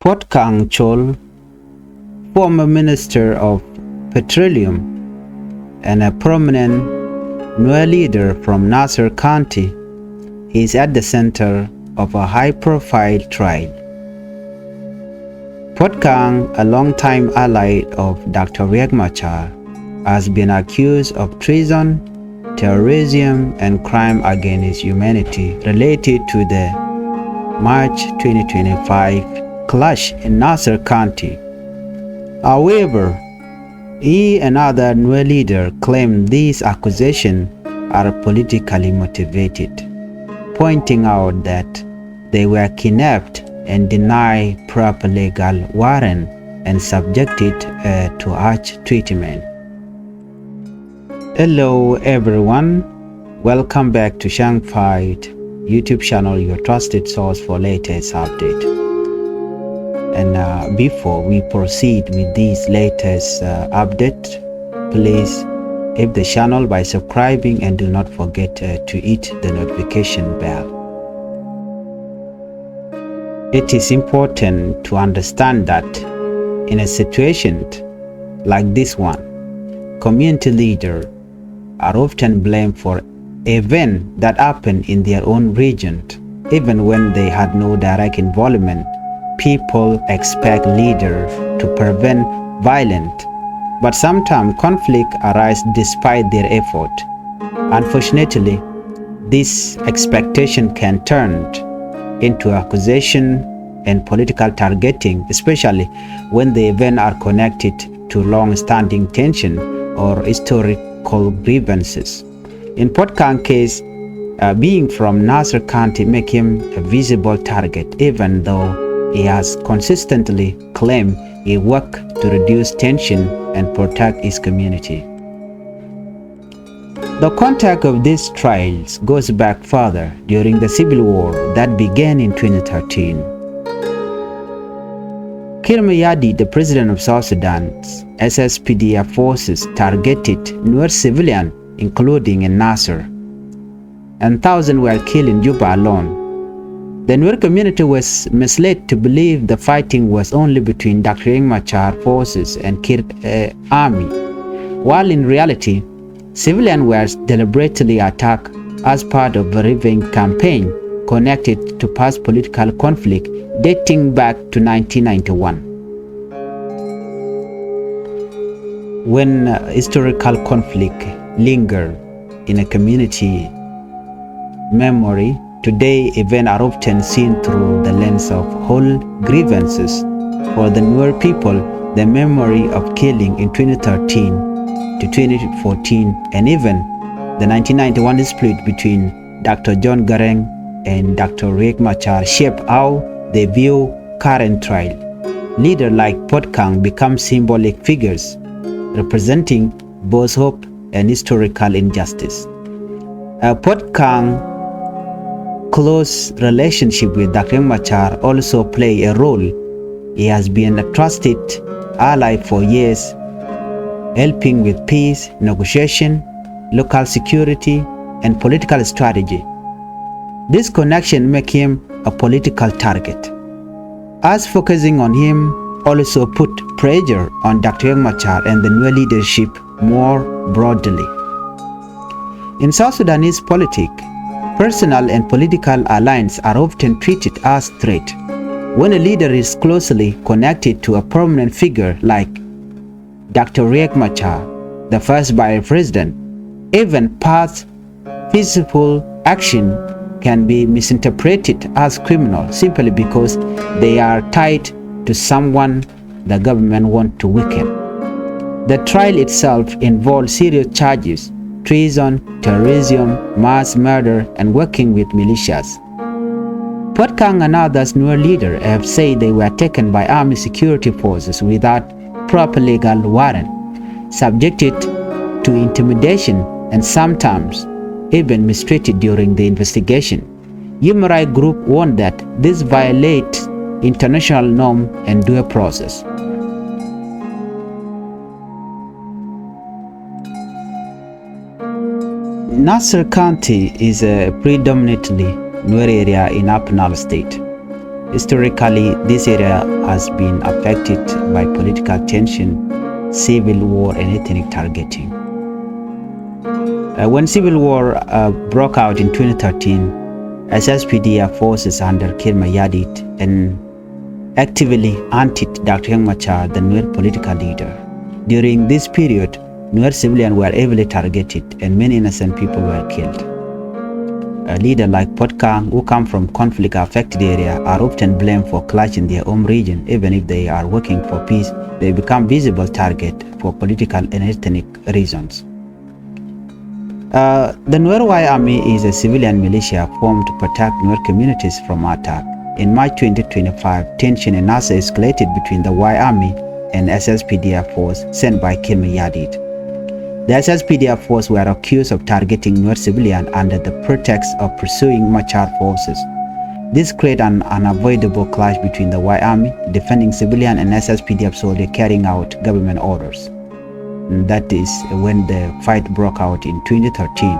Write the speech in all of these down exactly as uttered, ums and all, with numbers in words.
Puot Kang Chol, former Minister of Petroleum and a prominent Nuer leader from Nasir County, is at the center of a high-profile trial. Puot Kang, a longtime ally of Doctor Riek Machar, has been accused of treason, terrorism, and crime against humanity related to the March twenty twenty-five clash in Nasir County. However, he and other Nuer leaders claim these accusations are politically motivated, pointing out that they were kidnapped and denied proper legal warrant and subjected, uh, to harsh treatment. Hello everyone, welcome back to Shang Fight YouTube channel, your trusted source for latest update. And, uh, before we proceed with this latest, uh, update, please help the channel by subscribing and do not forget, uh, to hit the notification bell. It is important to understand that in a situation like this one, community leaders are often blamed for events that happen in their own region, even when they had no direct involvement. People expect leaders to prevent violence, but sometimes conflict arises despite their effort. Unfortunately, this expectation can turn into accusation and political targeting, especially when the events are connected to long-standing tension or historical grievances. In Puot Kang case, uh, being from Nasir County make him a visible target, even though he has consistently claimed he worked to reduce tension and protect his community. The context of these trials goes back further during the civil war that began in twenty thirteen. Kiir Mayardit, the president of South Sudan's S S P D F forces targeted Nuer civilian, including in Nasir, and thousands were killed in Juba alone. The Nuer community was misled to believe the fighting was only between Doctor Riek Machar forces and Kiir, uh, army, while in reality, civilians were deliberately attacked as part of a revenge campaign connected to past political conflict dating back to nineteen ninety-one. When, uh, historical conflict linger in a community memory, today events are often seen through the lens of old grievances. For the Nuer people, the memory of killing in twenty thirteen to twenty fourteen and even the nineteen ninety-one split between Doctor John Garang and Doctor Riek Machar shape how they view current trial. Leaders like Puot Kang become symbolic figures representing both hope and historical injustice. Uh, Puot Kang close relationship with Doctor Riek Machar also play a role. He has been a trusted ally for years, helping with peace, negotiation, local security, and political strategy. This connection make him a political target, as focusing on him also put pressure on Doctor Riek Machar and the Nuer leadership more broadly. In South Sudanese politics, personal and political alliances are often treated as threat. When a leader is closely connected to a prominent figure like Doctor Riek Machar, the first vice president, even past peaceful action can be misinterpreted as criminal simply because they are tied to someone the government want to weaken. The trial itself involved serious charges: treason, terrorism, mass murder, and working with militias. Puot Kang and others Nuer leaders have said they were taken by army security forces without proper legal warrant, subjected to intimidation, and sometimes even mistreated during the investigation. Human rights group warn that this violates international norm and due process. Nasir County is a predominantly Nuer area in Upper Nile State. Historically, this area has been affected by political tension, civil war, and ethnic targeting. Uh, when civil war uh, broke out in twenty thirteen, S S P D F forces under Kiir Mayardit and actively hunted Doctor Riek Machar, the Nuer political leader. During this period, Nuer civilians were heavily targeted and many innocent people were killed. A leader like Puot Kang, who come from conflict-affected area, are often blamed for clash in their home region. Even if they are working for peace, they become visible target for political and ethnic reasons. Uh, the Nuer White Army is a civilian militia formed to protect Nuer communities from attack. In March twenty twenty-five, tension in Nasir escalated between the White Army and S S P D F force sent by Kiir Mayardit. The S S P D F force were accused of targeting Nuer civilian under the pretext of pursuing Machar forces. This created an unavoidable clash between the White Army defending civilian and S S P D F soldier carrying out government orders. And that is when the fight broke out in twenty thirteen,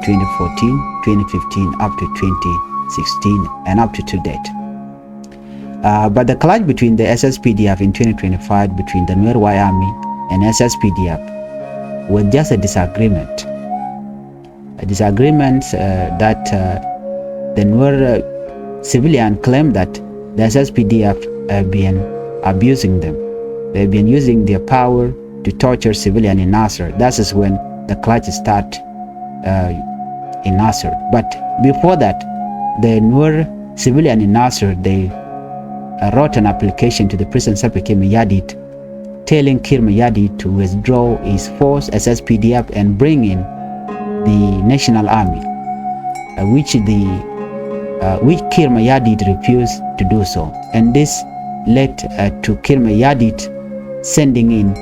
twenty fourteen, twenty fifteen, up to twenty sixteen, and up to today. Uh, but the clash between the S S P D F in twenty twenty-five between the Nuer White Army and S S P D F was just a disagreement. A disagreement uh, that uh, the Nuer uh, civilian claim that the S S P D F have been abusing them. They've been using their power to torture civilian in Nasir. That is when the clash start uh, in Nasir. But before that, the Nuer civilian in Nasir, they uh, wrote an application to the President Salva Kiir Mayardit, telling Kiir Mayardit to withdraw his force S S P D F and bring in the National Army, uh, which the uh, which Kiir Mayardit refused to do so, and this led uh, to Kiir Mayardit sending in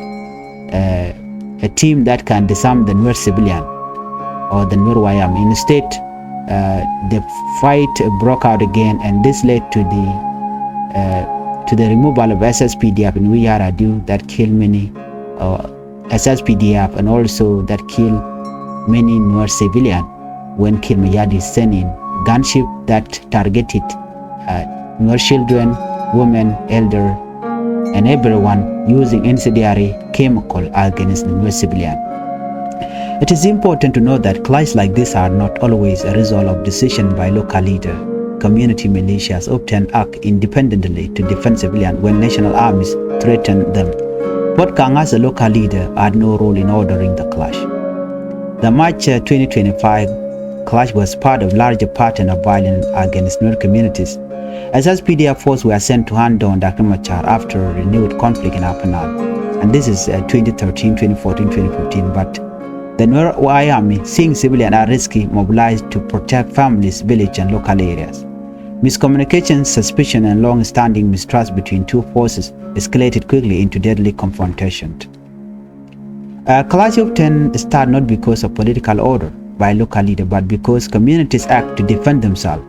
uh, a team that can disarm the Nuer civilian or the Nuer White Army. Instead, uh, the fight broke out again, and this led to the uh, to the removal of S S P D F in Wiyar Adiu that killed many uh, S S P D F and also that killed many Nuer civilian when Kiir Mayardit sent in gunship that targeted uh, Nuer children, women, elder, and everyone using incendiary chemical against the Nuer civilian. It is important to know that clash like this are not always a result of decision by local leader. Community militias often act independently to defend civilians when national armies threaten them. Puot Kang as a local leader had no role in ordering the clash. The March uh, twenty twenty-five clash was part of larger pattern of violence against Nuer communities. S S P D F force were sent to hand down Doctor Machar after renewed conflict in Upper Nile. And this is uh, twenty thirteen, twenty fourteen, twenty fifteen. But the Nuer White Army, seeing civilian at risk, mobilized to protect families, village, and local areas. Miscommunication, suspicion, and long-standing mistrust between two forces escalated quickly into deadly confrontation. A clash often start not because of political order by local leader, but because communities act to defend themselves.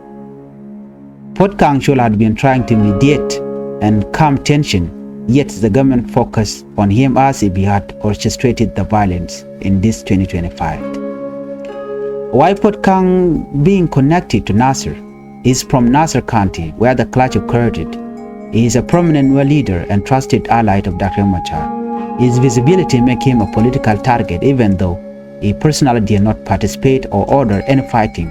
Puot Kang Chol had been trying to mediate and calm tension, yet the government focused on him as if he had orchestrated the violence in this twenty twenty-five. Why Puot Kang being connected to Nasir? Is from Nasir County, where the clash occurred. He is a prominent Nuer leader and trusted ally of Doctor Machar. His visibility make him a political target, even though he personally did not participate or order any fighting.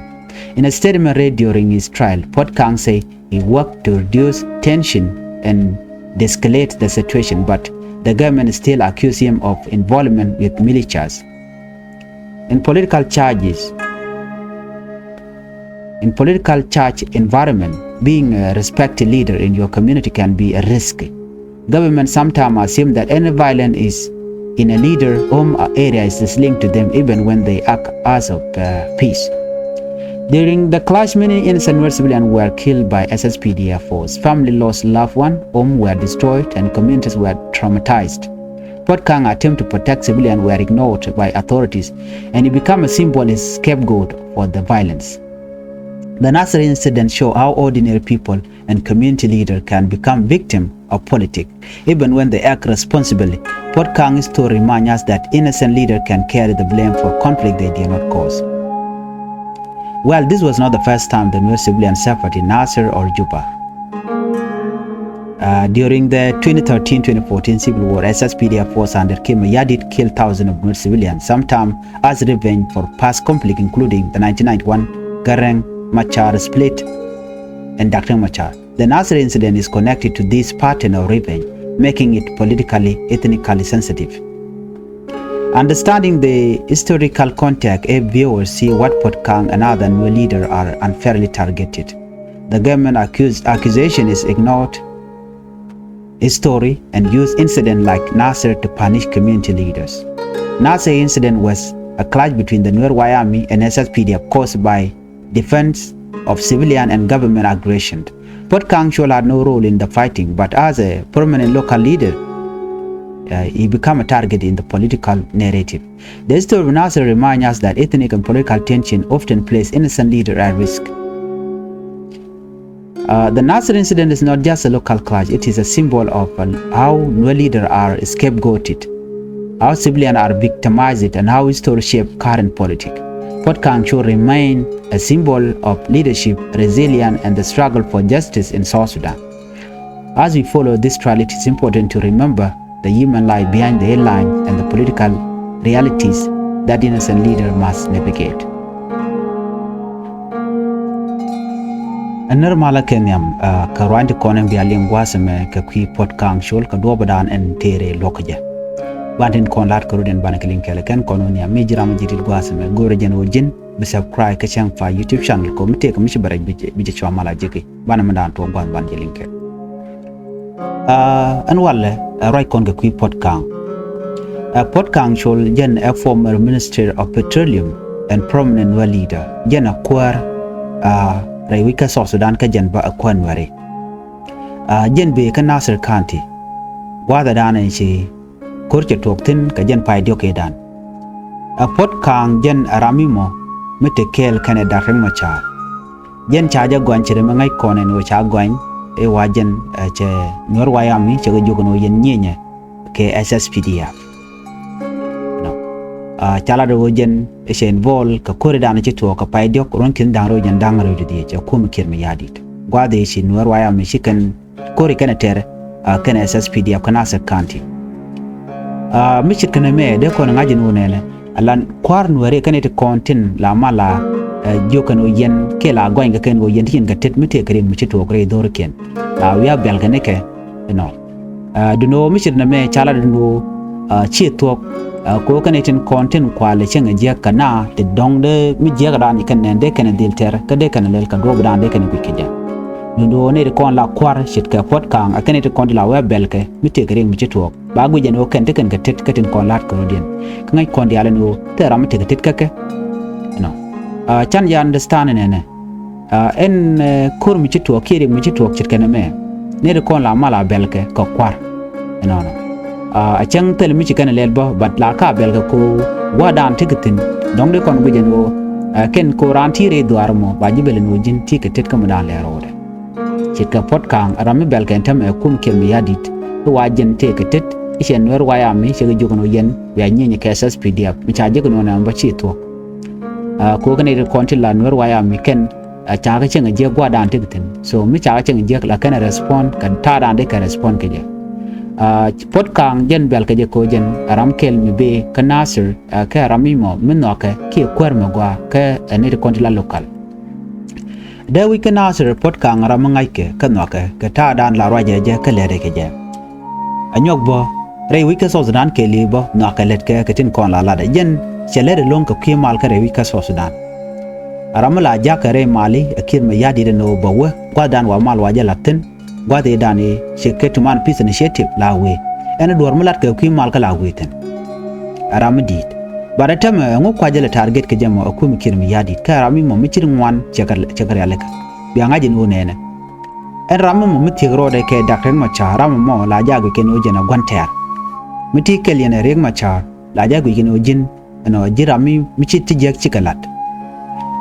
In a statement read during his trial, Puot Kang say he worked to reduce tension and de-escalate the situation, but the government still accuse him of involvement with militias. In political charges, in political charge environment, being a respected leader in your community can be a risk. Government sometimes assume that any violence is in a leader home area is linked to them even when they act as of uh, peace. During the clash, many innocent Nuer civilians were killed by S S P D F force. Family lost loved one, homes were destroyed, and communities were traumatized. Puot Kang attempt to protect civilians were ignored by authorities, and he became a symbol, a scapegoat for the violence. The Nasir incident show how ordinary people and community leader can become victim of politics, even when they act responsibly. Puot Kang's story reminds us that innocent leader can carry the blame for conflict they did not cause. Well, this was not the first time the Nuer civilians suffered in Nasir or Juba. Uh, during the twenty thirteen twenty fourteen civil war, S S P D F force under Kiir Mayardit killed thousands of Nuer civilians, sometimes as revenge for past conflict, including the nineteen ninety-one Garang Machar split and Doctor Machar. The Nasir incident is connected to this pattern of revenge, making it politically, ethnically sensitive. Understanding the historical context, a viewer see what Potkang and other Nuer leaders are unfairly targeted. The government accused, accusation is ignored history and use incident like Nasir to punish community leaders. Nasir incident was a clash between the Nuer White Army and S S P D F caused by defense of civilian and government aggression. Potkang Chol had no role in the fighting, but as a prominent local leader, uh, he became a target in the political narrative. The history of Nasir reminds us that ethnic and political tension often place innocent leaders at risk. Uh, the Nasir incident is not just a local clash, it is a symbol of, uh, how Nuer leaders are scapegoated, how civilians are victimized, and how history shapes current politics. Potkang Chol remain a symbol of leadership, resilience, and the struggle for justice in South Sudan. As we follow this trial, it is important to remember the human life behind the headline and the political realities that innocent leader must navigate. Ɛn nɛr malä kɛ nhiam, uh, kɛ ruany ti kɔn in bia liŋ gua̱a̱th ɛmɛ kɛ kui̱ Potkang Chol kɛ duɔ̱ɔ̱pdan ɛn tëërɛ luɔ̱k jɛ. Ban tin kɔn la̱t kɛ rut in banɛ kɛ liŋ kɛɛl kɛn kɔn wä nhiam mi ji̱ ram ji̱ tit gua̱a̱th ɛmɛ go̱o̱rɛ jɛn wä ji̱n bi subscribe kɛ cäŋ pa YouTube channel kɔ mi tëëk mi ci bɛ rɛc bi jɛ, bi jɛ cua mal a jeki. Banɛ mi daan tuɔɔk gua̱a̱th ban jɛ liŋ kɛɛl. Uh, ɛn walɛ, uh, ruac kɔn kɛ kui̱ Potkang. Uh, Potkang Chol jɛn ɛ former Minister of Petroleum and prominent Nuer leader. Jɛn ɛ kuäär, uh, rɛy wi̱c kä South Sudan kä jɛn bä ɛ kuäär Nuɛri. Uh, jɛn bëë kä Nasir County. Gua̱a̱thɛ daan ɛn ci ko̱r cɛ tuɔɔk thi̱n kɛ jɛn pay diɔ̱k ëëdan. Ɛ Potkang jɛn ɛ ram mi mɔ mi te kɛɛl kɛnɛ Dak Riek Machar. Jɛn ca jɛ gɔny ci ri mi ŋäc kɔn ɛn ɣöö ca gɔny i̱ wa jɛn, ɛ, cɛ Nuer White Army cɛ kɛ jiök ɛn ɣöö yɛn nyieenyɛ kɛ S S P D F. Nɔ. Ɛ, ca lat ɣöö jɛn cɛ involve kɛ ko̱ridan ci tuɔɔk kɛ pay diɔ̱k ruɔ̱n ki̱n da̱ŋ rɛw jɛn da̱ŋ rɛw ti dhiec ɛ kum Kiir Mayardit. Gua̱a̱th i̱ ci Nuer White Army ci kɛn ko̱ri kɛnɛ tɛr, ɛ, kɛnɛ S S P D F kä Nasir County. Ɛ, mi ce̱tkɛ nɛmɛ dee kɔn ŋa̱c ɛn ɣöö nɛnɛ a lan kua̱r Nuɛri kɛnɛ ti kɔn tin la mal a, ɛ, jiök ɛn ɣöö yɛn kɛ la gɔny kɛ kɛn ɣöö yɛn ti cin kɛ tet mi tëëkɛ riɛk mi ci tuɔɔk rɛy dho̱r kiɛn. La wi̱i̱ a bɛl kɛn ikɛ ɛnɔ. Ɛ, duundɛ ɣöö mi ce̱t nɛmɛ ca lat ɛn ɣöö, ɛ, ciɛ thuɔ̱k, ɛ, kɛ ɣöö kɛnɛ tin kɔn tin kualɛ cieŋ ɛ jiäk kɛ na ti dɔ̱ŋ dee mi jiäk dan kɛn nɛn dee kɛn dhil tɛr kä dee kɛn lɛl kɛ duɔ̱ɔ̱pdan dee kɛn guic kɛ jɛ. Duundɛ ɣöö nɛy ti kɔn la kua̱r ce̱tkɛ Potkang ɛ kɛnɛ ti kɔn ti la wi̱i̱ a bɛl kɛ mi tëëkɛ riɛk mi ci tuɔɔk. Ba guic ɛn ɣöö kɛn ti kɛn kɛ tet kä tin kɔn la̱t kɛ rɔ̱diɛn. Kä ŋäc kɔn diaal ɛn ɣöö thil ram mi tekɛ tet kä kɛ. Ɛnɔ. Ɛ, can jɛ understand nɛnɛ. Ɛ, ɛn, ɛ, ko̱r mi ci tuɔɔk kiɛ riɛk mi ci tuɔɔk ce̱tkɛ nɛmɛ. Nɛy ti kɔn la mal a bɛl kɛ kɛ kua̱r. Ɛnɔnɔ. Ɛ, a cäŋ thil mi ci kɛn lɛl bä, but la ka bɛl kɛ ko gua̱a̱thdan tekɛ thi̱n. Dɔ̱ŋ dee kɔn guic ɛn ɣöö, ɛ, kɛn ko raan ti rɛy dhuaar mɔ ba ji̱ bɛl ɛn ɣöö ji̱n ti kɛ tet kä mi daan lɛr ro̱o̱dɛ. Ce̱tkɛ Potkang ɛ ram mi bɛl kɛn täämɛ ɛ kum Kiir Mayardit i̱ wa jɛn tëëkɛ tet i̱ cɛ Nuer White Army cɛ kɛ jiök ɛn ɣöö yɛn bia nyieny kɛ S S P D F mi ca jek ɛn ɣöö nɛmɛ bä ci thuɔ̱k. Ɛ, kɛ ɣöö kɛnɛ ti kɔn ti la Nuer White Army kɛn, ɛ, ca kɛ cieŋ ɛ jiäk gua̱a̱thdan tekɛ thi̱n. So mi ca kɛ cieŋ ɛ jiäk la kɛn ɛ respond kɛ ta̱a̱dan dee kɛ respond kɛ jɛ. Ɛ, Potkang jɛn bɛl kɛ jɛ kɛ ɣöö jɛn ɛ ram kɛl mi bëë kä Nasir, ɛ, kɛ ɛ ram mi mɔ mi nhɔakɛ kiɛ kuäär mi gɔaa kɛ ɛ nɛy ti kɔn ti la local. Dee wi̱c kä Nasir Potkang ram mi ŋa̱ckɛ kä nhɔakɛ kɛ ta̱a̱dan la ruacɛ jɛ kä lɛrɛ kɛ jɛ. Ɛ nyɔk bä rɛy wi̱c kä South Sudan kɛɛliw bä nhɔakɛ lätkɛ kɛ tin kɔn la latdɛ jɛn cɛ lɛr ɛlɔ̱ŋ kɛ kui̱ mal kä rɛy wi̱c kä South Sudan. Ɛ ram mi la jakä rɛy mali ɛ Kiir Mayardit ɛn ɣöö bä wee gua̱thdan wa mal wa jɛ la̱th thi̱n. Gua̱th i̱ dan i̱ ci kɛ Tumaini Peace Initiative la wee. Ɛn duɔ̱ɔ̱r mi lat kɛ kui̱ mal kä la wee thi̱n. Ɛ ram mi di̱i̱t. But ɛ täämɛ ɛŋu kua̱c jɛ lɛ target kɛ jɛ mɔ ɛ kum Kiir Mayardit kɛ ɛ ram mi mɔ mi ci ri ŋuan cɛ kɛ, cɛ kɛ rialikä. Bia ŋa̱c ɛn ɣöö nɛnɛ. Ɛn ram mi mɔ mi thiek rɔɔdɛ kɛ Dak Riek Machar ram mi mɔ la ja̱ guic kɛn ɣöö jɛn ɛ gua̱n tɛ̈r. Mi ti kɛl yɛn ɛ Riek Machar la ja̱ guic kɛn ɣöö ji̱n ɛnɔ ji̱ ram mi, mi ci ti jiäk cikɛ lat.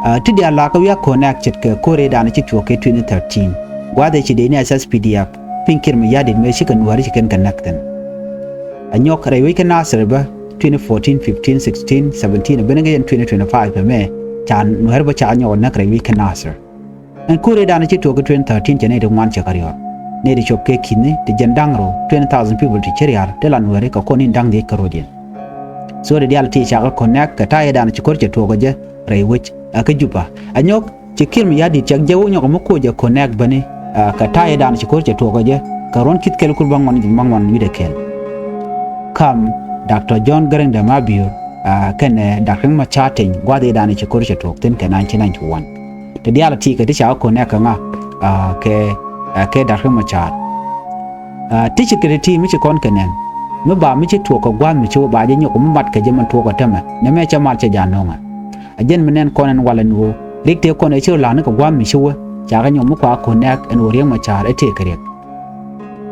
Ɛ, ti diaal la kä wi̱i̱ a connect ce̱tkɛ ko̱r i̱ dan ci tuɔɔk kɛ twenty thirteen. Gua̱a̱th ëë ci dee ni S S P D F piny Kiir Mayardit mëë cikɛ Nuääri ci kɛn kɛ näk thi̱n. Ɛ nyɔk rɛy wec kä Nasir bä twenty fourteen, fifteen, sixteen, seventeen ɛ ben kɛ yɛn twenty twenty-five ɛmɛ ca Nuääri bä ca nyɔk ɛ näk rɛy wec kä Nasir. Ɛn ko̱r i̱ dan ci tuɔɔk kɛ twenty thirteen cɛ nɛy ti ŋuan cɛ kɛ riɔ̱ɔ̱r. Nɛy ti cop kɛ ki̱ni ti jiɛn da̱ŋ rɛw, twenty thousand people ti ci ria̱r, ti la Nuääri kɛ kɔn in da̱ŋ dhieec kärɔ̱diɛn. So ti diaal ti ca kɛ connect kɛ ta̱yɛ dan ci ko̱r cɛ tuɔɔk kɛ jɛ rɛy wec ɛ kä Juba. Ɛ nyɔk ci Kiir Mayardit cɛ jɛ wä nyɔk mi koc ɛ connect bäni kɛ ta̱yɛ dan ci ko̱r cɛ tuɔɔk kɛ jɛ kɛ ruɔ̱n ki̱th kɛl kur bäŋuan ji̱ bäŋuan wi̱cdɛ kɛl. Kam Doctor John Garang de Mabior kɛnɛ Doctor Riek Machar Teny gua̱th i̱ dan ci ko̱r cɛ tuɔɔk thi̱n kɛ nineteen ninety-one. Ti diaal ti kɛ ti ca kɛ connect kɛ ŋa kɛ kɛ Doctor Riek Machar. Ti ci kɛ ti ti mi ci kɔn kɛ nɛn mi ba mi ci tuɔɔk kɛ gua̱th mi ci wä ba jɛ nyɔk mi mat kɛ jɛ mɛn tuɔɔk kɛ tämɛ nɛ mɛ cɛ mal cɛ ja̱ no̱ŋɛ. A jɛn mi nɛn kɔn ɛn walɛ ni ɣöö Riek tëë kɔn ɛ ci rɔ la̱a̱k ni kɛ gua̱a̱th mi ci wä ca kɛ nyɔk mi kua connect ɛn ɣöö Riek Machar ɛ tëë kɛ Riek.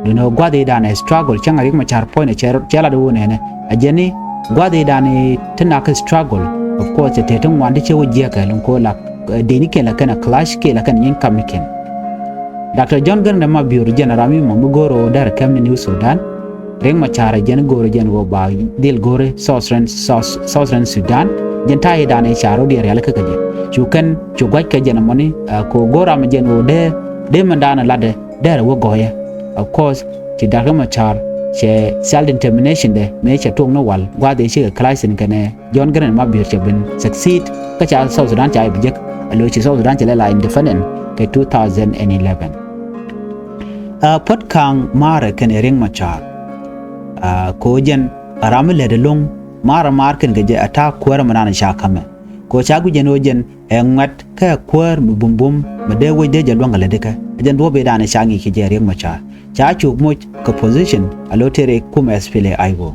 Duundɛ ɣöö gua̱th i̱ danɛ struggle cäŋ a Riek Machar puɔ̱nynɛ cɛ rɔ cɛ lat ɣöö nɛnɛ. A jɛn i̱ gua̱th i̱ danɛ ti nak kɛ struggle. Of course cɛ tëë ti ŋuan ti cɛ wä jiäkɛ luŋ ko̱ lak dee ni kiɛn la kɛn a clash kiɛn la kɛn a nyin kam ni kiɛn. Doctor John Garang de Mabior jɛn a ram mi mɔ mi go̱o̱r ɣöö dɛr kɛm ni New Sudan. Riek Machar jɛn go̱o̱r jɛn ɣöö ba dhil go̱o̱r Southern Southern Sudan. Jɛn ta̱yɛ danɛ ca rɔ diɛ rial kä kɛ jɛ cu kɛn cu gua̱c kɛ jɛn mɔni. Ko go̱o̱r ram jɛn ɣöö dee dee mɛn danɛ latdɛ dɛr wä gɔyɛ. Of course ci Doctor Riek Machar cɛ self determination dɛ mëë cɛ tuɔɔk ni wal gua̱th i̱ cikɛ clash in kɛnɛ John Garang Mabior cɛ ben succeed kä ca South Sudan ca i̱ bi jek. A lo̱c ci South Sudan cɛ lɛ la independent kɛ two thousand and eleven. Puɔ̱t Kaŋ maarɛ kɛnɛ Riek Machar. Ko jɛn a ram mi lɛt ɛlɔ̱ŋ maarɛ maar kɛn kɛ jɛ a ta̱a̱ kuäärä mi naan ca ka̱mɛ. Ko ca gui̱c jɛn ɣöö jɛn ɛ ŋuɛ̈t kä ɛ kuäär mi bumbum mi dee wec dee jɛ luäŋ kɛ lätdikä. Ɛ jɛn duɔ̱ɔ̱p i̱ danɛ ca ŋi̱i̱c kɛ jɛ Riek Machar ca cuk moc kɛ position a lo̱ tëë rɛy kumɛ S P L A I O.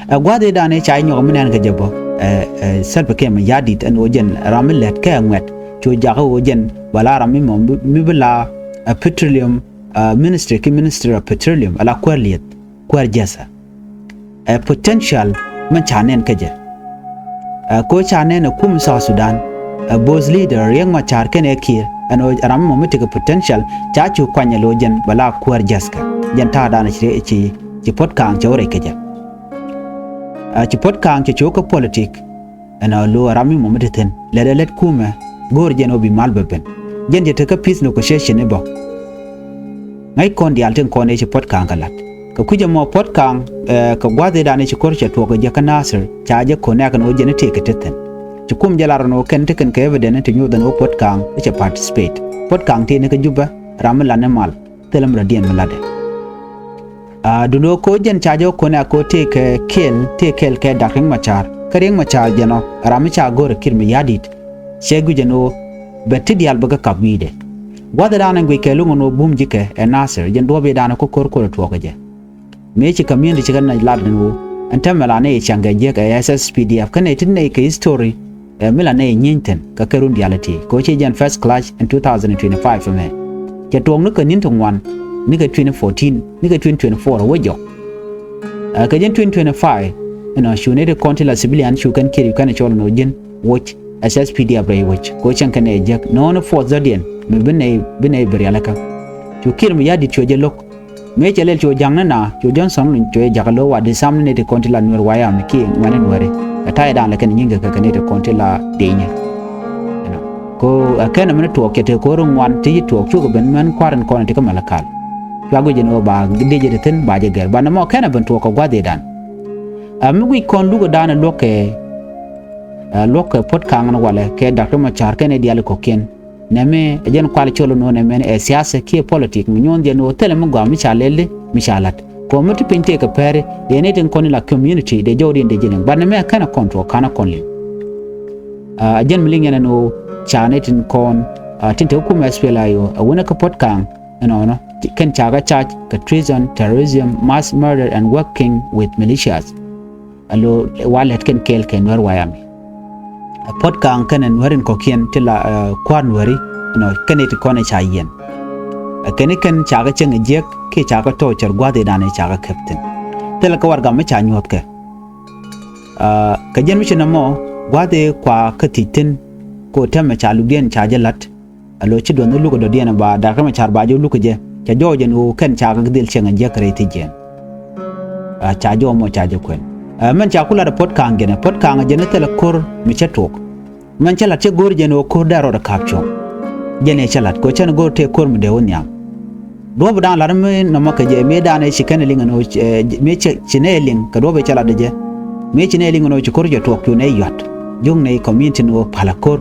Ɛ gua̱th i̱ danɛ ca nyɔk mi nɛn kɛ jɛ bä ɛ ɛ Salva Kiir Mayardit ɛn ɣöö jɛn ram mi lät kä ɛ ŋuɛ̈t cu jakä ɣöö jɛn bä la ram mi mɔ mi bi la ɛ petroleum ministry ki ministry of petroleum ala kuäär lieth kuäär jɛthä. Ɛ potential mɛn ca nɛn kä jɛ. Ɛ ko ca nɛn ɛ kum South Sudan ɛ both leader Riek Machar kɛnɛ Kiir ɛn ɣöö ram mɔ mi tekɛ potential ca cu kuany ɛ lo̱ jɛn bɛ la kuäär jɛthkä jɛn ta̱a̱ danɛ ci ci ci Puɔ̱t Kaŋ cɛ wä rɛy kä jɛ. Ɛ ci Puɔ̱t Kaŋ cɛ cu kä politik. Ɛn a lo̱ a ram mi mɔ mi te thi̱n lɛt ɛ lɛt kumɛ go̱o̱r jɛn ɔ bi mal bɛ ben. Jɛn jɛ tekä peace negotiation i̱ bä. Ŋäc kɔn diaal tin kɔn ëë ci Puɔ̱t Kaŋ kɛ la̱t kɛ kui̱c ɛmɔ Puɔ̱t Kaŋ kɛ gua̱th i̱ dan i̱ ci ko̱r cɛ tuɔɔk kɛ jɛ kä Nasir ca jɛ connect ɛn ɣöö jɛn i̱ tëëk kɛ te thi̱n. Ci kum jɛ lar ɛn ɣöö kɛn ti kɛn kɛ evidence ti nyuɔth ɛn ɣöö Puɔ̱t Kaŋ i̱ cɛ participate. Puɔ̱t Kaŋ tëë ni kä Jubɛ ram mi la̱t ni mal. Thilɛ mi rɔ diɛn mi latdɛ. A duundɛ ɣöö ko̱ jɛn ca jɛ ɣöö ko̱n a ko̱ tëëkɛ kɛɛl tëëkɛ kɛɛl kɛ Dak Riek Machar kä Riek Machar jɛn ɔ ram mi ca go̱o̱rɛ Kiir Mayardit. Cɛ guic ɛn ɣöö bɛ ti diaal bɛ kɛ kap wi̱i̱dɛ. Gua̱th ɛ da̱a̱n ɛn guic kɛ luŋ ɛn ɣöö bum ji̱kɛ ɛ Nasir jɛn duɔ̱ɔ̱p i̱ da̱a̱n ɛ ko̱ ko̱r ko̱r ɛ tuɔɔk ɛ jɛ. Mëë ci community ci kɛ nɛy lat ɛn ɣöö ɛn täämɛ la nɛy cäŋ kɛ jiäk ɛ S S P D F kä nɛy ti nɛy kɛ history. Ɛ mi la nɛy nyieeny thi̱n kɛ kɛ run diaal ɛ ti kɛ ɣöö ci jɛn first clash in two thousand and twenty-five ɛmɛ. Cɛ tuɔɔk ni kɛ ni̱n ti ŋuan ni kɛ twenty fourteen ni kɛ twenty twenty-four ɛ wä jɔk. Ɛ kɛ jɛn twenty twenty-five ɛnɔ cu nɛy ti kɔn ti la civilian cu kɛn Kiir cu kɛn ɛ cɔl ɛn ɣöö ji̱n woc S S P D F rɛy wec kɛ ɣöö cäŋ kɛn ɛ jiäk nɔɔni force dɔ̱diɛn mi bi nɛy bi nɛy bi rialikä. Cu Kiir Mayardit cuɛ jɛ lo̱k. Mëë cɛ lɛl cu ja̱ŋ ni na cu Johnson Olony cuɛ jakä lo̱k wa di sam ni nɛy ti kɔn ti la Nuɛr wayam kiɛ ŋuɛ̈ni Nuɛri. Ɛ ta̱yɛ da̱a̱n lɛ kɛn nyiŋkɛ kɛ kɛ nɛy ti kɔn ti la di̱i̱nyɛ. Ɛnɔ ko ɛ kɛn ɛmɛn tuɔɔk cɛ te ko̱r ŋuan ti ci tuɔɔk cukɛ ben mɛn kua̱r in kɔn ti kä Malakal. Cua guic ɛn ɣöö ba diec ɛ ti thi̱n ba jɛ gɛr ba nɛmɔ kɛn ɛ ben tuɔɔk kɛ gua̱th i̱ da̱a̱n. Ɛ mi guic kɔn luk ɛ da̱a̱n ɛ luɔ̱k kɛ ɛ luɔ̱k kɛ Puɔ̱t Kaŋ ni walɛ kɛ Dak Riek Machar kɛn ɛ diaal kɔ̱kiɛn. Nɛmɛ ɛ jɛn kual col ɛn ɣöö nɛmɛ ɛ siasa kiɛ politik mi nyuɔ̱n jɛn ɣöö thilɛ mi gɔaa mi ca lɛl di mi ca la̱t. Kɔn mi ti piny tëëkɛ pɛri dee ni tin kɔn in la community dee jɔwdiɛn dee ji̱ liŋ. But nɛmɛ ɛ kɛn ɛ kɔn tuɔɔk ka̱n ɛ kɔn liŋ. Ɛ jɛn mi liŋ yɛn ɛn ɣöö ca ni tin kɔn tin te kum S P L A I O ɛ wänɛ kä Puɔ̱t Kaŋ ɛnɔnɔ kɛn ca kɛ charge kɛ treason, terrorism, mass murder and working with militias. Alo wa lɛt kɛn kɛɛl kɛ Nuɛr wayami. Ɛ Puɔ̱t Kaŋ kɛnɛ Nuɛr in kɔ̱kiɛn ti la kua̱r Nuɛri nɔ kɛn it kɔn ɛ ca yiɛn. Ɛ kɛn ikɛn ca kɛ cäŋ ɛ jiäk kiɛ ca kɛ tɔɔcɛr gua̱th i̱ da̱a̱n i̱ ca kɛ kɛp thi̱n. Thilɛ kɛ warɛgak mi ca nyuɔ̱thkɛ. Kɛ jɛn mi ci nɔmɔ gua̱th i̱ kua kä thi̱c thi̱n. Ko tɛmɛ ca lukdiɛn ca jɛ la̱t. Alo ci duɔth ni luk ɛ dɔ̱diɛn ɛ ba Dak Riek Machar ba jɛ luk ɛ jɛ cɛ jɔɔc ɛn ɣöö kɛn ca kɛ dhil cieŋ ɛ jiäk kɛ rɛy thi̱c jiɛn. Ca jɔɔc mɔ ca jɛ kuɛn. Mɛn ca ku lat ɛ Puɔ̱t Kaŋ jɛn ɛ Puɔ̱t Kaŋ jɛn ɛ thilɛ ko̱r mi cä tuɔɔk. Mɛn cä lat cä go̱o̱r jɛn ɣöö ko̱r dee rɔɔdɛ ka̱p cuɔ̱ŋ. Jɛn ɛ cä lat kɛ cɛn go̱o̱r tëë ko̱r mi dee wä nhiam. Duɔ̱ɔ̱p dan lat mi nɔmɔ kɛ jɛ mëë dan ɛ ci kɛn liŋ ɛn ɣöö, eh, mëë ci, ci nɛ liŋ kɛ duɔ̱ɔ̱p ɛ cɛ lat ɛ jɛ. Mëë ci nɛ liŋ ɛn ɣöö ci ko̱r cɛ tuɔɔk cu nɛ yuat. Juŋ nɛ community ni ɣöö palä ko̱r.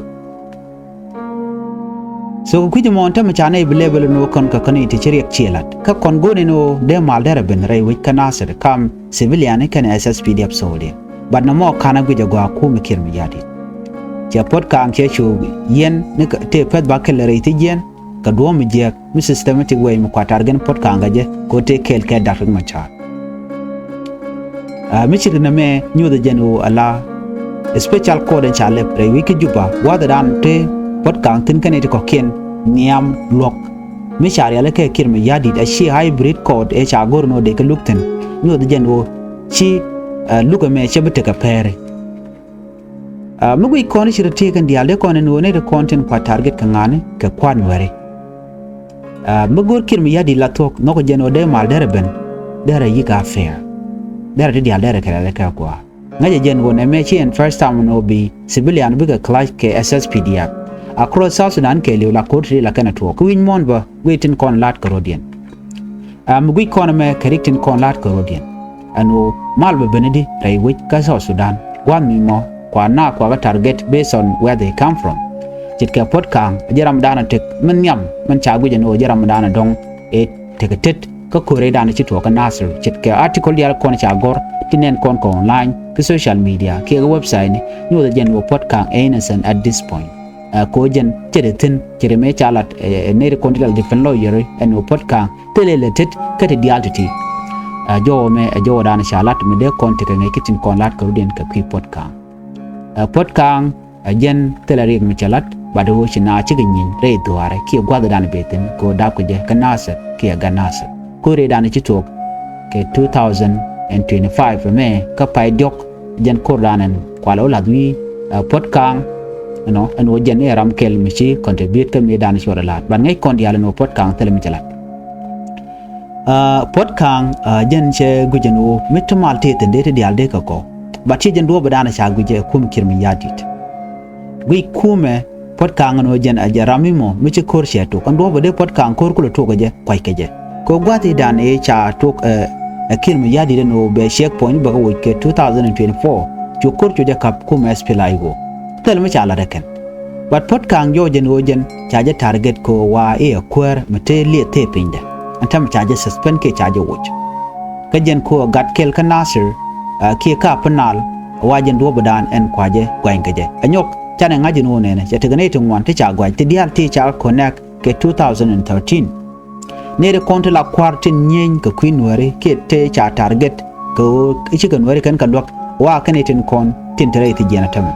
So kɛ kui̱c mɔɔn tämɛ ca nɛy bi level ni wä kɔn kɛ kɔn i̱ ti ci riɛk ciɛ lat kä kɔn go̱o̱n in wä dee mal derɛ ben rɛy wec kä Nasir kam civilian kɛnɛ S S P D F soldier. But nɔmɔ ka̱n a guic a gɔaa kumɛ Kiir Mayardit. Cɛ Puɔt Kaŋ cɛ cu yiɛn ni tëë pɛth ba kɛl rɛy thi jiɛn kɛ duɔ̱ɔ̱m mi jiɛk mi systematic way mi kuat target Puɔt Kaŋ kɛ jɛ kɛ wä tëë kɛɛl kɛ Dak Riek Machar. Aa, mi cir nɛmɛ nyuuth jɛn ɣöö ala special court in ca lɛp rɛy wec kä Juba gua̱thdan te Puɔt Kaŋ thi̱n kɛnɛ ti kɔ̱kiɛn nhiam luɔ̱k. Mi ca rialikä Kiir Mayardit a ci hybrid court ëë ca go̱r ni ɣöö dee kɛ luk thi̱n nyuuth jɛn ɣöö ci, aa, luk ɛmɛ cɛ bi tekɛ pɛɛri. Aa, mi guic kɔn ci rɛ tëëkɛn diaal dee kɔn ɛn ɣöö nɛy ti kɔn tin kuat target kɛ ŋa̱ni kɛ kua̱r Nuɛri. Aa, mi go̱r Kiir Mayardit la thuɔ̱k nhɔkɛ jɛn ɣöö dee mal derɛ ben derɛ yi̱k a fair. Derɛ ti diaal derɛ kɛ rɛl kɛ gua̱a̱. Ŋäcɛ jɛn ɣöö nɛmɛ ci ɛn first time ɛn ɣöö bi civilian bikɛ clash kɛ S S P D F across South Sudan kɛɛliw la ko̱r ti la kɛn a tuɔɔk kä wi̱c muɔ̱ɔ̱n bä guic tin kɔn la̱t kɛ rɔ̱diɛn. Aa, mi guic kɔn ɛmɛ kɛ rik tin kɔn la̱t kɛ rɔ̱diɛn. Ɛn ɣöö mal bɛ ben di rɛy wec kä South Sudan gua̱a̱th mi mɔ kua na kua kɛ target based on where they come from. Ce̱tkɛ Puɔt Kaŋ a jɛ ramdan a tek min nhiam min ca guic ɛn ɣöö jɛ ramdan a dɔ̱ŋ ëë tekɛ tet kä ko̱r ëëdan ci tuɔɔk kä Nasir. Ce̱tkɛ article diaal kɔn ca gɔ̱r ti nɛn kɔn kɛ online kä social media kiɛ kɛ website ni nyuɔth jɛn ɣöö Puɔt Kaŋ ɛ innocent at this point. Ɛ, ko̱ jɛn cɛ de thi̱n cɛ de mëë ca lat, ɛ, ɛ, nɛy ti kɔn ti lal defense lawyer ɛn ɣöö Puɔt Kaŋ thilɛ lɛ tet kä ti diaal ti̱ti̱. Ɛ, jɔwä mɛ ɛ jɔwädan ca lat mi dee kɔn tekɛ ŋäc kä tin kɔn lat kɛ rɔ̱diɛn kɛ kui̱ Puɔt Kaŋ. Ɛ, Puɔt Kaŋ ɛ jɛn thilɛ riɛk mi cɛ lat bat ɣöö ci na cikɛ nyieny rɛy dhuaarɛ kiɛ gua̱thdan bɛ thi̱n kɛ ɣöö dapkɛ jɛ kä Nasir kiɛ Gat Nasir. Ko̱r ëëdan ci tuɔɔk kɛ two thousand and twenty-five ɛmɛ kä pay diɔ̱k jɛn ko̱rdan ɛn kualɛ wä la̱th wi̱i̱, ɛ, Puɔt Kaŋ, you know, ɛn ɣöö jɛn i̱ ram kɛl mi ci contribute kä mëëdan ci wä rɛ la̱t. But ŋäc kɔn diaal ɛn ɣöö Puɔt Kaŋ thilɛ mi cɛ la̱t. Ɛ, Puɔt Kaŋ, ɛ, jɛn cɛ guic ɛn ɣöö mi ti mal tëë thi̱n dee ti diaal dee kɛ kɔ̱. But ci jɛn duɔ̱ɔ̱p ëëdan ca guic ɛ kum Kiir Mayardit. Guic kumɛ Puɔt Kaŋ ɛn ɣöö jɛn ɛ jɛ ram mi mɔ mi ci ko̱r cɛ tok. Ɛn duɔ̱ɔ̱p ɛ dee Puɔt Kaŋ ko̱r kulɛ tok ɛ jɛ kuackɛ jɛ. Kɛ gua̱th i̱dan ëë ca tok, ɛ, ɛ Kiir Mayardit ɛn ɣöö bɛ checkpoint bɛ kɛ woc kɛ two thousand and twenty-four. Cu ko̱r cu jɛ ka̱p kumɛ S P L A I O. Thil mi ca lat ɛ kɛn. But Puɔt Kaŋ jɔw jɛn ɣöö jɛn ca jɛ target kɛ ɣöö wa i̱ ɛ kuäär mi te lieth te pinydɛ. Ɛn täämɛ ca jɛ suspend kiɛ ca jɛ woc. Kä jɛn kɛ ɣöö gat kɛl kä Nasir, ɛ, kiɛ kä Upper Nile, wa jɛn duɔ̱ɔ̱pdan ɛn kua jɛ gua̱ny kɛ jɛ. Ɛ nyɔk canɛ ŋa̱c ɛn ɣöö nɛnɛ cɛ tekɛ nɛy ti ŋuan ti ca gua̱c ti diaal ti ca connect kɛ two thousand and thirteen. Nɛy ti kɔn ti la kua̱r tin nyieny kɛ kui̱ Nuääri kiɛ te ca target kɛ ɣöö i̱ cikɛ Nuääri kɛn kɛ luäk wa kɛn i̱ tin kɔn tin te rɛy thi̱jiɛn ɛ täämɛ.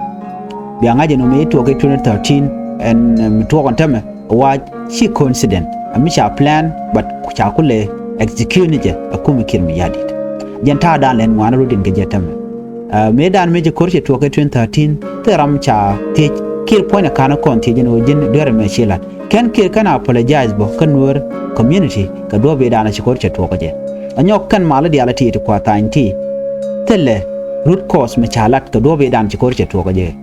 Bia ŋa̱c ɛn ɣöö mëë tuɔɔk i̱ twenty thirteen ɛn, ɛm, tuɔɔk ɛn täämɛ wa ci coincident. Ɛ mi ca plan but ca kulɛ execute ni jɛ ɛ kumɛ Kiir Mayardit. Jɛn ta̱a̱dan lɛn ŋuan rɔ̱diɛn kɛ jɛ täämɛ. Ɛ, mëëdan mëë ci ko̱r cɛ tuɔɔk i̱ twenty thirteen thil ram ca thiec Kiir puɔ̱ny ɛ ka̱n ɛ kɔn thiec ɛn ɣöö ji̱n duer ɛmɛ ci la̱t. Kɛn Kiir kɛn apologize bä kä Nuer community kɛ duɔ̱ɔ̱p i̱dan ci ko̱r cɛ tuɔɔk ɛ jɛ. Ɛ nyɔk kɛn mal i̱ diaal ɛ ti ti kua tha̱a̱ny ti. Thilɛ root cause mi ca lat kɛ duɔ̱ɔ̱p i̱dan ci ko̱r cɛ tuɔɔk ɛ jɛ.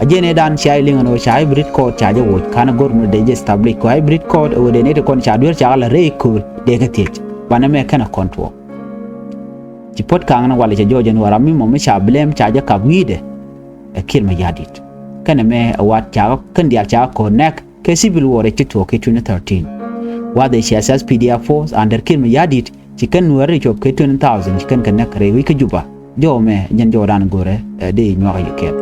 A jɛn i̱dan cia i̱ liŋ ɛn ɣöö ca hybrid court ca jɛ woc ka̱n ɛ go̱r ni dee jɛ establish kɛ hybrid court ɛ ɣöö dee nɛy ti kɔn ca duer ca kɛ la rɛy kööl dee kɛ thiec. Banɛ mɛ kɛn ɛ kɔn tuɔɔk. Ci Puɔt Kaŋ ni walɛ cɛ jɔɔc ɛn ɣöö ram mi mɔ mi ca blame ca jɛ kap wi̱i̱dɛ ɛ Kiir Mayardit. Kɛnɛ mɛ ɛ wat ca kɛn diaal ca kɛ connect kɛ civil war ɛ ti tuɔɔk i̱ twenty thirteen. Wath ɛ ci S S P D F force under Kiir Mayardit ci kɛn Nuääri cuɔp kɛ twenty thousand ci kɛn kɛ näk rɛy wec kä Juba. Jɔw mɛ jɛn jɔwdan go̱rɛ, ɛ, dee i̱ nyuak i̱ kɛl.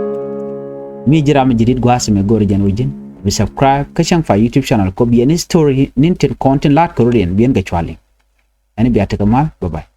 Mi ji̱ ram mi ji̱ di̱t gua̱a̱th mɛ go̱rɛ jɛn wec ji̱n bi subscribe kä Cäŋ Pay YouTube channel kɔ biɛn i̱ story ni̱n tin kɔn tin la̱t kɛ rɔ̱diɛn biɛn kɛ cuali. Ɛn i̱ bia tekɛ mal, bye bye.